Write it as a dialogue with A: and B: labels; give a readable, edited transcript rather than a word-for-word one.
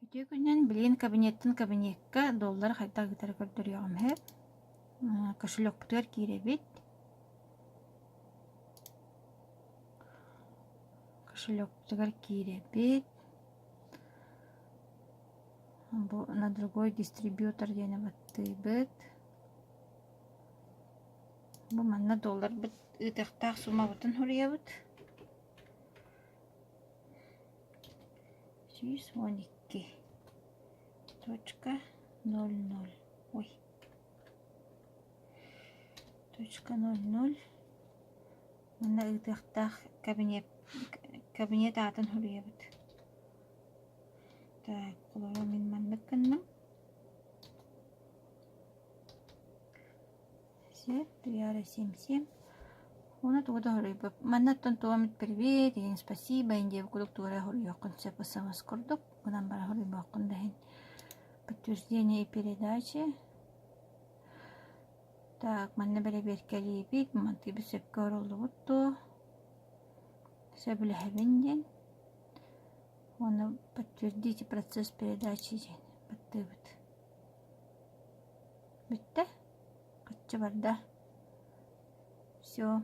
A: Үтүө күнүнэн билигин кабинеттан кабинекка доллары хайдах ыытары көрдөрүөҕүм үһү. Кошелекпутугар киирэбит. Кошелекпутугар киирэбит. Бу на другой дистрибьютор диэни баттыыбыт. Бу манна долларбыт ыытыахтаах суммабытын суруйабыт. 112 точка 00 ой точка 00 манна ыытыахтаах кабинет кабинет аатын суруйабыт. Так, холобура мин маннык гынным. Сөп, туйаара 77. Уонна тугу да хоруйбап. Манна оттон туох эмит привет, игин спасибо, диэбит курдук тугу эрэ хоруйуоххун сөп смс курдук. Гынан баран хоруйбуоххун да иһин. Подтверждение и передачи. Так, манна бэрэбиэркэлиибит, мантыыбыт сөпкө оруллубут дуо? Сөбүлэһэбин диэн. Уонна подтвердите процесс передачи диэн баттыыбыт. Бүттэ. Хачча барда. Все.